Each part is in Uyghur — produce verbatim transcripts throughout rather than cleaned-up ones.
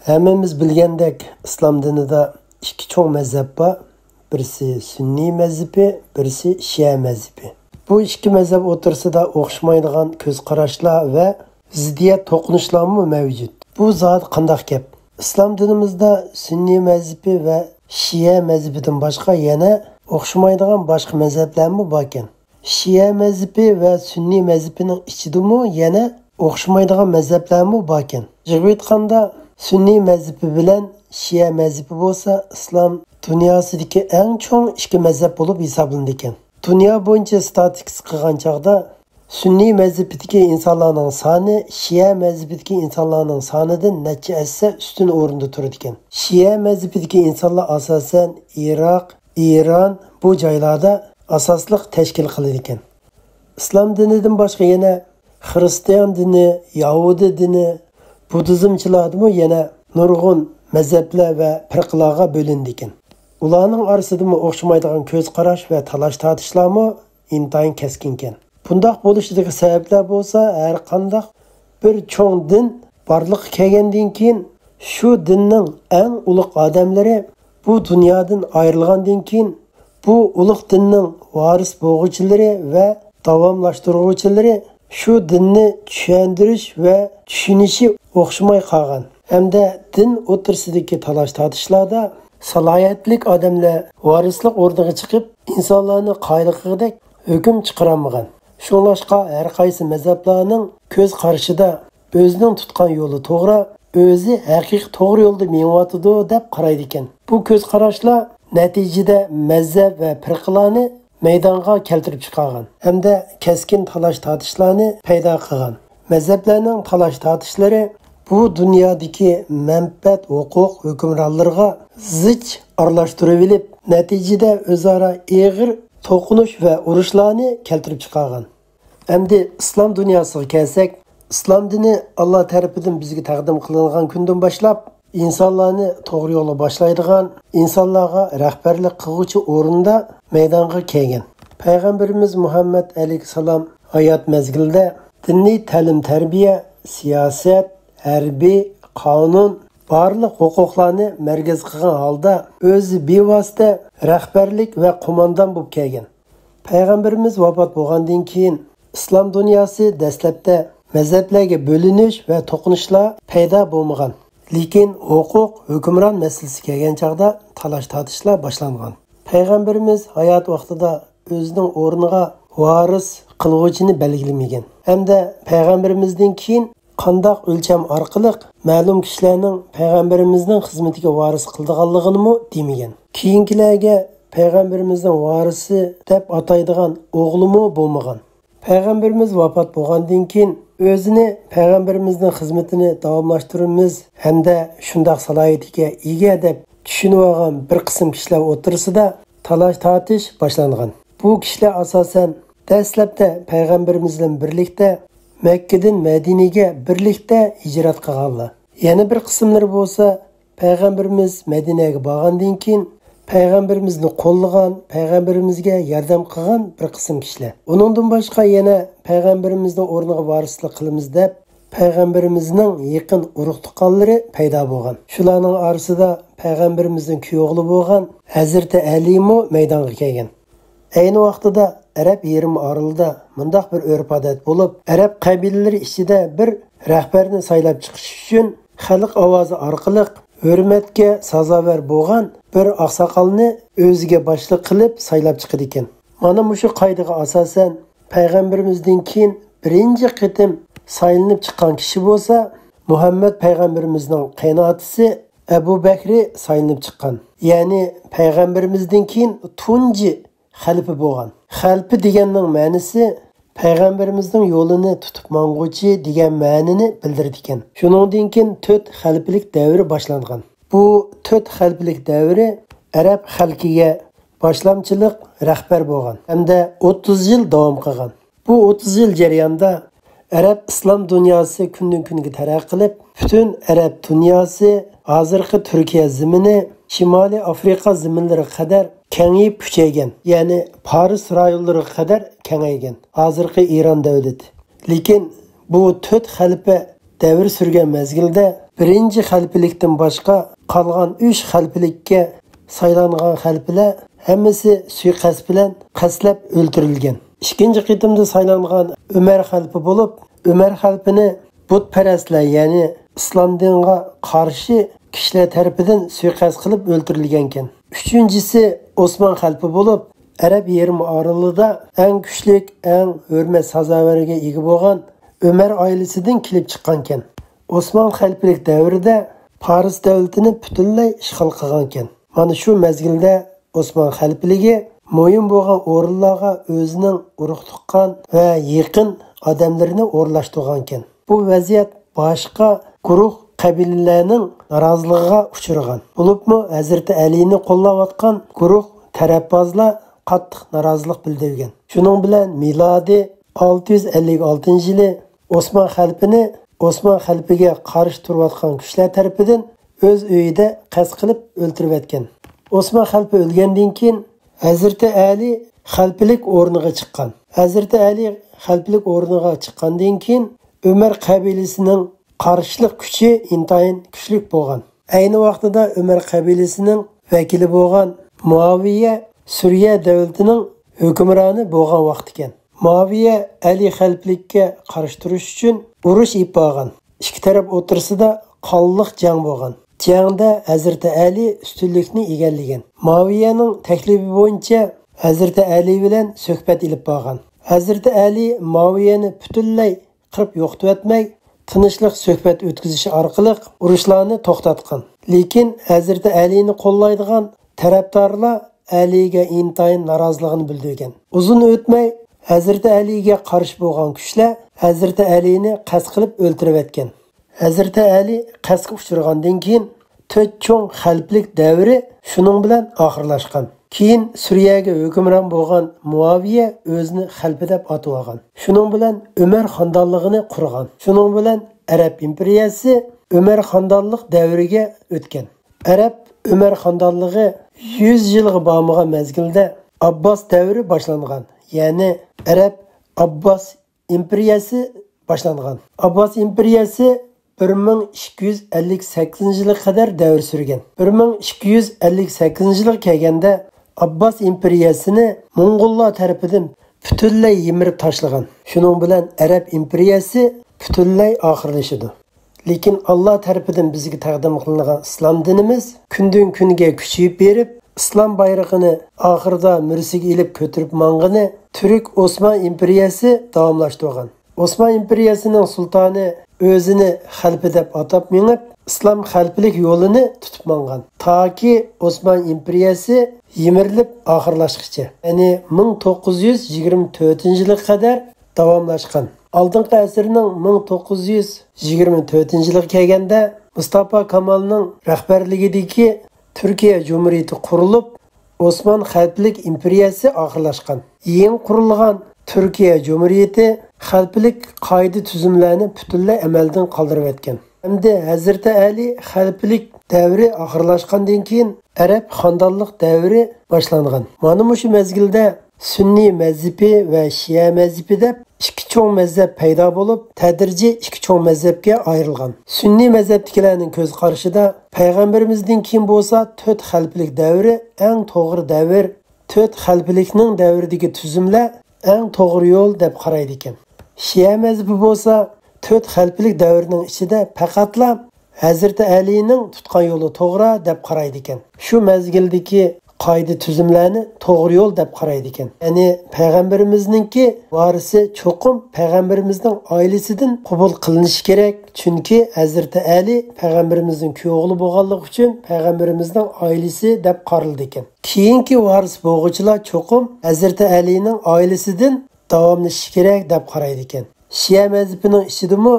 ھەممىمىز بىلگەندەك، ئىسلام دىنىدا ئىككى چوڭ مەزھەپ بار. بىرسى سۈننىي مەزھىپى، بىرسى شىئە مەزھىپى. بۇ ئىككى مەزھەپ ئوتتۇرىسىدا ئوخشىمايدىغان كۆز قاراشلار ۋە زىددىيەت توقۇنۇشلارمۇ مەۋجۇت. بۇ زادى قانداق گەپ؟ ئىسلام دىنىمىزدا سۈننىي مەزھىپى ۋە شىئە مەزھىپىدىن باشقا يەنە ئوخشىمايدىغان باشقا مەزھەپلەرمۇ باركەن. شىئە مەزھىپى ۋە سۈننىي مەزھىپىنىڭ ئىچىدىمۇ يەنە ئوخشىمايدىغان مەزھەپلەرمۇ باركەن. يىغىپ ئېيتقاندا، سۈننىي مەزھىپى بىلەن شىئە مەزھىپى بولسا ئىسلام دۇنياسىدىكى ئەڭ چوڭ ئىككى مەزھەپ بولۇپ ھېسابلىنىدىكەن. دۇنيا بويىچە ستاتىستىكا قىلغان چاغدا، سۈننىي مەزھىپىدىكى ئىنسانلارنىڭ سانى شىئە مەزھىپىدىكى ئىنسانلارنىڭ سانىدىن نەچچە ھەسسە ئۈستۈن ئورۇندا تۇرىدىكەن. شىئە مەزھىپىدىكى ئىنسانلار ئاساسەن ئىراق، ئىران، بۇ جايلاردا ئاساسلىق تەشكىل قىلىدىكەن. ئىسلام دىنىدىن باشقا يەنە خىرىستىيان دىنى، ياھۇدىي دىنى، بۇددىزمچىلاردىمۇ يەنە نۇرغۇن مەزھەپلەر ۋە پىرقىلارغا بۆلۈنىدىكەن. ئۇلارنىڭ ئارىسىدىمۇ ئوخشىمايدىغان كۆز قاراش ۋە تالاش تارتىشلارمۇ ئىنتايىن كەسكىنكەن. بۇنداق بولۇشىدىكى سەۋەبلەر بولسا، ھەر قانداق بىر چوڭ دىن بارلىققا كەلگەندىن كېيىن، شۇ دىننىڭ ئەڭ ئۇلۇغ ئادەملىرى بۇ دۇنيادىن ئايرىلغاندىن كېيىن، بۇ ئۇلۇغ دىننىڭ ۋارىس بولغۇچىلىرى ۋە داۋاملاشتۇرغۇچىلىرى شۇ دىننى چۈشەندۈرۈش ۋە چۈشىنىشى ئوخشىماي قالغان ھەمدە دىن ئوتتۇرىسىدىكى تالاش-تارتىشلاردا سالاھىيەتلىك ئادەملەر ۋارىسلىق ئورنىغا چىقىپ، ئىنسانلارنى قايىل قىلغۇدەك ھۆكۈم چىقىرالمىغان. شۇڭلاشقا، ھەر قايسى مەزھەپلەرنىڭ كۆز قارىشىدا ئۆزىنىڭ تۇتقان يولى توغرا، ئۆزى ھەقىقىي توغرا يولدا مېڭىۋاتىدۇ، دەپ قارايدىكەن. بۇ كۆز قاراشلار نەتىجىدە مەزھەپ ۋە پىرقىلارنى مەيدانغا كەلتۈرۈپ چىقارغان ھەمدە كەسكىن تالاش-تارتىشلارنى پەيدا قىلغان. مەزھەپلەرنىڭ تالاش-تارتىشلىرى بۇ دۇنيادىكى مەنپەئەت، ھوقۇق ھۆكۈمرانلىرىغا زىچ ئارىلاشتۇرۇۋېلىپ، نەتىجىدە ئۆزئارا ئېغىر توقۇنۇش ۋە ئۇرۇشلارنى كەلتۈرۈپ چىقارغان. ئەمدى ئىسلام دۇنياسىغا كەلسەك، ئىسلام دىنى ئاللا تەرىپىدىن بىزگە تەقدىم قىلىنغان كۈندىن باشلاپ، ئىنسانلارنى توغرا يولغا باشلايدىغان، ئىنسانلارغا رەھبەرلىك قىلغۇچى ئورۇندا مەيدانغا كەلگەن. پەيغەمبىرىمىز مۇھەممەد ئەلەيھىسسالام ھايات مەزگىلىدە دىنىي تەلىم-تەربىيە، سىياسەت، ھەربىي، قانۇن، بارلىق ھوقۇقلارنى مەركەز قىلغان ھالدا ئۆزى بىۋاسىتە رەھبەرلىك ۋە قوماندان بولۇپ كەلگەن. پەيغەمبىرىمىز ۋاپات بولغاندىن كېيىن، ئىسلام دۇنياسى دەسلەپتە مەزھەپلەرگە بۆلۈنۈش ۋە توقۇنۇشلار پەيدا بولمىغان. لېكىن ھوقۇق، ھۆكۈمران مەسىلىسى كەلگەن چاغدا تالاش-تارتىشلار باشلانغان. پەيغەمبىرىمىز ھايات ۋاقتىدا ئۆزىنىڭ ئورنىغا ۋارىس قىلغۇچىنى بەلگىلىمىگەن ھەمدە پەيغەمبىرىمىزدىن كېيىن قانداق ئۆلچەم ئارقىلىق مەلۇم كىشىلەرنىڭ پەيغەمبىرىمىزنىڭ خىزمىتىگە ۋارىس قىلىدىغانلىقىنىمۇ دېمىگەن. كېيىنكىلەرگە پەيغەمبىرىمىزنىڭ ۋارىسى دەپ ئاتايدىغان ئوغلىمۇ بولمىغان. پەيغەمبىرىمىز ۋاپات بولغاندىن كېيىن، ئۆزىنى پەيغەمبىرىمىزنىڭ خىزمىتىنى داۋاملاشتۇرىمىز ھەمدە شۇنداق سالاھىيىتىگە ئىگە دەپ چۈشىنىۋالغان بىر قىسىم كىشىلەر ئوتتۇرىسىدا تالاش-تارتىش باشلانغان. بۇ كىشىلەر ئاساسەن دەسلەپتە پەيغەمبىرىمىز بىلەن بىرلىكتە مەككىدىن مەدىنىگە بىرلىكتە ھىجرەت قىلغانلار. يەنە بىر قىسىملىرى بولسا پەيغەمبىرىمىز مەدىنەگە بارغاندىن كېيىن پەيغەمبىرىمىزنى قوللىغان، پەيغەمبىرىمىزگە ياردەم قىلغان بىر قىسىم كىشىلەر. ئۇنىڭدىن باشقا يەنە پەيغەمبىرىمىزنىڭ ئورنىغا ۋارىسلىق قىلىمىز دەپ پەيغەمبىرىمىزنىڭ يېقىن ئۇرۇق-تۇغقانلىرى پەيدا بولغان. شۇلارنىڭ ئارىسىدا پەيغەمبىرىمىزنىڭ كۈيئوغلى بولغان ھەزرىتى ئەلىمۇ مەيدانغا كەلگەن. ئەينى ۋاقتىدا ئەرەب يېرىم ئارىلىدا مۇنداق بىر ئۆرپ-ئادەت بولۇپ، ئەرەب قەبىلىلىرى ئىچىدە بىر رەھبەرنى سايلاپ چىقىش ئۈچۈن خەلق ئاۋازى ئارقىلىق ھۆرمەتكە سازاۋەر بولغان بىر ئاقساقالنى ئۆزىگە باشلىق قىلىپ سايلاپ چىقىدىكەن. مانا مۇشۇ قائىدىگە ئاساسەن، پەيغەمبىرىمىزدىن كېيىن بىرىنچى قېتىم سايلىنىپ چىققان كىشى بولسا، مۇھەممەد پەيغەمبىرىمىزنىڭ قېيىنئاتىسى ئەبۇ بەكرى سايلىنىپ چىققان. يەنى پەيغەمبىرىمىزدىن كېيىن تۇنجى خەلىپە بولغان. خەلىپە دېگەننىڭ مەنىسى پەيغەمبىرىمىزنىڭ يولىنى تۇتۇپ ماڭغۇچى دېگەن مەنىنى بىلدۈرىدىكەن. شۇنىڭدىن كېيىن تۆت خەلىپىلىك دەۋرى باشلانغان. بۇ تۆت خەلىپىلىك دەۋرى ئەرەب خەلقىگە باشلامچىلىق، رەھبەر بولغان ھەمدە ئوتتۇز يىل داۋام قىلغان. بۇ ئوتتۇز يىل جەريانىدا ئەرەب ئىسلام دۇنياسى كۈندىن-كۈنگە تەرەققىي قىلىپ، پۈتۈن ئەرەب دۇنياسى، ھازىرقى تۈركىيە زېمىنى، شىمالىي ئافرىقا زېمىنلىرىغا قەدەر كېڭىيىپ كۈچەيگەن، يەنى پارس رايونلىرىغا قەدەر كېڭەيگەن، ھازىرقى ئىران دۆلىتى. لېكىن بۇ تۆت خەلىپە دەۋر سۈرگەن مەزگىلدە بىرىنچى خەلپىلىكتىن باشقا قالغان ئۈچ خەلپىلىككە سايلانغان خەلپىلەر ھەممىسى سۇيىقەست بىلەن قەستلەپ ئۆلتۈرۈلگەن. ئىككىنچى قېتىمدا سايلانغان ئۆمەر خەلپە بولۇپ، ئۆمەر خەلپىنى بۇتپەرەسلەر، يەنى ئىسلام دىنىغا قارشى كىشىلەر تەرىپىدىن سۇيىقەست قىلىپ ئۆلتۈرۈلگەنكەن. ئۈچىنچىسى ئوسمان خەلپە بولۇپ، ئەرەب يېرىم ئارىلىدا ئەڭ كۈچلۈك، ئەڭ ھۆرمەت سازاۋەرگە ئىگە بولغان ئۆمەر ئائىلىسىدىن كېلىپ چىققانكەن. ئوسمان خەلپىلىك دەۋرىدە پارس دۆلىتىنى پۈتۈنلەي ئىشغال قىلغانكەن. مانا شۇ مەزگىلدە ئوسمان خەلپىلىكى مۇھىم بولغان ئورۇنلارغا ئۆزىنىڭ ئۇرۇق تۇغقان ۋە يېقىن ئادەملىرىنى ئورۇنلاشتۇرغانكەن. بۇ ۋەزىيەت باشقا گۇرۇھ قەبىلىلەرنىڭ نارازىلىقىغا ئۇچرىغان. بولۇپمۇ ھەزرىتى ئەلىنى قوللاۋاتقان گۇرۇھ تەرەپبازلار قاتتىق نارازىلىق بىلدۈرگەن. شۇنىڭ بىلەن مىلادىي ئالتە يۈز ئەللىك ئالتىنچى يىلى ئوسمان خەلپىنى ئوسمان خەلپىگە قارشى تۇرۇۋاتقان كۈچلەر تەرىپىدىن ئۆز ئۆيىدە قەست قىلىپ ئۆلتۈرۈۋەتكەن. ئوسمان خەلپە ئۆلگەندىن كېيىن ھەزرىتى ئەلى خەلپىلىك ئورنىغا چىققان. ھەزرىتى ئەلى خەلپىلىك ئورنىغا چىققاندىن كېيىن ئۆمەر قەبىلىسىنىڭ قارشىلىق كۈچى ئىنتايىن كۈچلۈك بولغان. ئەينى ۋاقتىدا ئۆمەر قەبىلىسىنىڭ ۋەكىلى بولغان مۇئاۋىيە سۈرىيە دۆلىتىنىڭ ھۆكۈمرانى بولغان ۋاقتىكەن. مۇئاۋىيە ئەلى خەلپىلىككە قارشى تۇرۇش ئۈچۈن ئۇرۇش ئېلىپ بارغان. ئىككى تەرەپ ئوتتۇرىسىدا قانلىق جەڭ بولغان. جەڭدە ھەزرىتى ئەلى ئۈستۈنلۈكنى ئىگىلىگەن. مۇئاۋىيەنىڭ تەكلىپى بويىچە ھەزرىتى ئەلى بىلەن سۆھبەت ئېلىپ بارغان. ھەزرىتى ئەلى مۇئاۋىيەنى پۈتۈنلەي قىرىپ يوقىتىۋەتمەي، تىنچلىق سۆھبەت ئۆتكۈزۈشى ئارقىلىق ئۇرۇشلارنى توختاتقان. لېكىن ھەزرىتى ئەلىنى قوللايدىغان تەرەپدارلار ئەلىگە ئىنتايىن نارازىلىقىنى بىلدۈرگەن. ئۇزۇن ئۆتمەي، ھەزرىتى ئەلىگە قارشى بولغان كۈچلەر ھەزرىتى ئەلىنى قەست قىلىپ ئۆلتۈرۈۋەتكەن. ھەزرىتى ئەلى قەستكە ئۇچرىغاندىن كېيىن، تۆت چوڭ خەلپىلىك دەۋرى شۇنىڭ بىلەن ئاخىرلاشقان. كېيىن سۈرىيەگە ھۆكۈمران بولغان مۇئاۋىيە ئۆزىنى خەلپە دەپ ئاتىۋالغان. شۇنىڭ بىلەن ئۆمەر خاندانلىقىنى قۇرغان. شۇنىڭ بىلەن ئەرەب ئىمپېرىيەسى ئۆمەر خاندانلىق دەۋرىگە ئۆتكەن. ئەرەب ئۆمەر خاندانلىقى يۈز يىلغا بارمىغان مەزگىلدە ئابباس دەۋرى باشلانغان. يەنى ئەرەب ئابباس ئىمپېرىيەسى باشلانغان. ئابباس ئىمپېرىيەسى بىر مىڭ ئىككى يۈز ئەللىك سەككىزىنچى يىلغا قەدەر دەۋر سۈرگەن. بىر مىڭ ئىككى يۈز ئەللىك سەككىزىنچى يىلغا كەلگەندە ئابباس ئىمپېرىيەسىنى موڭغۇللار تەرىپىدىن پۈتۈنلەي يىمىرىپ تاشلىغان. شۇنىڭ بىلەن ئەرەب ئىمپېرىيەسى پۈتۈنلەي ئاخىرلىشىدۇ. لېكىن ئاللا تەرىپىدىن بىزگە تەقدىم قىلىنغان ئىسلام دىنىمىز كۈندىن كۈنگە كۈچىيىپ بېرىپ، ئىسلام بايرىقىنى ئاخىرىدا مۈرىسىگە ئېلىپ كۆتۈرۈپ ماڭغىنى تۈرك ئوسمان ئىمپېرىيەسى داۋاملاشتۇرغان. ئوسمان ئىمپېرىيەسىنىڭ سۇلتانى ئۆزىنى خەلپە دەپ ئاتاپ مېڭىپ، ئىسلام خەلپىلىك يولىنى تۇتۇپ ماڭغان. تاكى ئوسمان ئىمپېرىيەسى يىمىرىلىپ ئاخىرلاشقىچە، يەنى مىڭ توققۇز يۈز يىگىرمە تۆتىنچى يىلغا قەدەر داۋاملاشقان. ئالدىنقى ئەسىرنىڭ مىڭ توققۇز يۈز يىگىرمە تۆتىنچى يىلىغا كەلگەندە، مۇستاپا كامالنىڭ رەھبەرلىكىدىكى تۈركىيە جۇمھۇرىيىتى قۇرۇلۇپ، ئوسمان خەلپىلىك ئىمپېرىيەسى ئاخىرلاشقان. يېڭى قۇرۇلغان تۈركىيە جۇمھۇرىيىتى خەلپىلىك قائىدە-تۈزۈملەرنى پۈتۈنلەي ئەمەلدىن قالدۇرۇۋەتكەن. ئەمدى ھەزرىتى ئەلى خەلپىلىك دەۋرى ئاخىرلاشقاندىن كېيىن، ئەرەب خاندانلىق دەۋرى باشلانغان. مانا مۇشۇ مەزگىلدە سۈننىي مەزھىپى ۋە شىئە مەزھىپى دەپ ئىككى چوڭ مەزھەپ پەيدا بولۇپ، تەدرىجىي ئىككى چوڭ مەزھەپكە ئايرىلغان. سۈننىي مەزھەپتىكىلەرنىڭ كۆز قارىشىدا پەيغەمبىرىمىزدىن كېيىن بولسا تۆت خەلپىلىك دەۋرى ئەڭ توغرا دەۋر، تۆت خەلپىلىكنىڭ دەۋرىدىكى تۈزۈملەر ئەڭ توغرا يول دەپ قارايدىكەن. شىئە مەزھىپى بولسا تۆت خەلپىلىك دەۋرنىڭ ئىچىدە پەقەتلا ھەزرىتى ئەلىنىڭ تۇتقان يولى توغرا دەپ قارايدىكەن. شۇ مەزگىلدىكى قائىدە-تۈزۈملەرنى توغرا يول دەپ قارايدىكەن. يەنى پەيغەمبىرىمىزنىڭكى ۋارىسى چوقۇم پەيغەمبىرىمىزنىڭ ئائىلىسىدىن قوبۇل قىلىنىشى كېرەك، چۈنكى ھەزرىتى ئەلى پەيغەمبىرىمىزنىڭ كۈيئوغلى بولغانلىقى ئۈچۈن پەيغەمبىرىمىزنىڭ ئائىلىسى دەپ قارىلىدىكەن. كېيىنكى ۋارىس بولغۇچىلار چوقۇم ھەزرىتى ئەلىنىڭ ئائىلىسىدىن داۋاملىشىشى كېرەك دەپ قارايدىكەن. شىئە مەزھىپىنىڭ ئىچىدىمۇ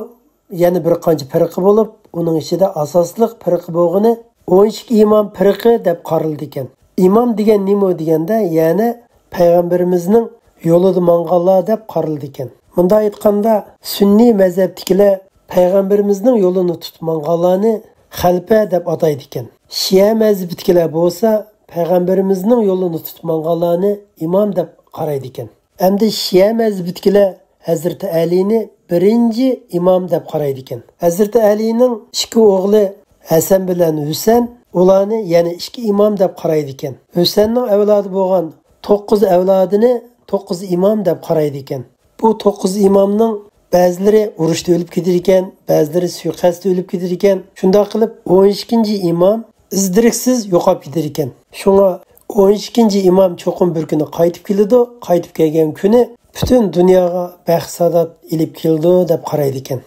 يەنە بىر قانچە پىرقە بولۇپ، ئۇنىڭ ئىچىدە ئاساسلىق پىرقە بولغىنى ئون ئىككى ئىمام پىرقە دەپ قارىلىدىكەن. ئىمام دېگەن نېمە دېگەندە، يەنى پەيغەمبىرىمىزنىڭ يولىدا ماڭغانلار دەپ قارىلىدىكەن. مۇنداق ئېيتقاندا، سۈننىي مەزھەپتىكىلەر پەيغەمبىرىمىزنىڭ يولىنى تۇتۇپ ماڭغانلارنى خەلپە دەپ ئاتايدىكەن. شىئە مەزھىپىدىكىلەر بولسا پەيغەمبىرىمىزنىڭ يولىنى تۇتۇپ ماڭغانلارنى ئىمام دەپ قارايدىكەن. ئەمدى شىئە مەزھىپىدىكىلەر ھەزرىتى ئەلىنى بىرىنچى ئىمام دەپ قارايدىكەن. ھەزرىتى ئەلىنىڭ ئىككى ئوغلى ھەسەن بىلەن ھۈسەن ئۇلارنى يەنە ئىككى ئىمام دەپ قارايدىكەن. ھۈسەننىڭ ئەۋلادى بولغان توققۇز ئەۋلادىنى توققۇز ئىمام دەپ قارايدىكەن. بۇ توققۇز ئىمامنىڭ بەزىلىرى ئۇرۇشتا ئۆلۈپ كېتىدىكەن، بەزىلىرى سۇيىقەستتە ئۆلۈپ كېتىدىكەن. شۇنداق قىلىپ ئون ئىككىنچى ئىمام ئىز-دېرەكسىز يوقاپ كېتىدىكەن. شۇڭا ئون ئىككىنچى ئىمام چوقۇم بىر كۈنى قايتىپ كېلىدۇ. قايتىپ كەلگەن كۈنى پۈتۈن دۇنياغا بەخت-سائادەت ئېلىپ كېلىدۇ دەپ قارايدىكەن.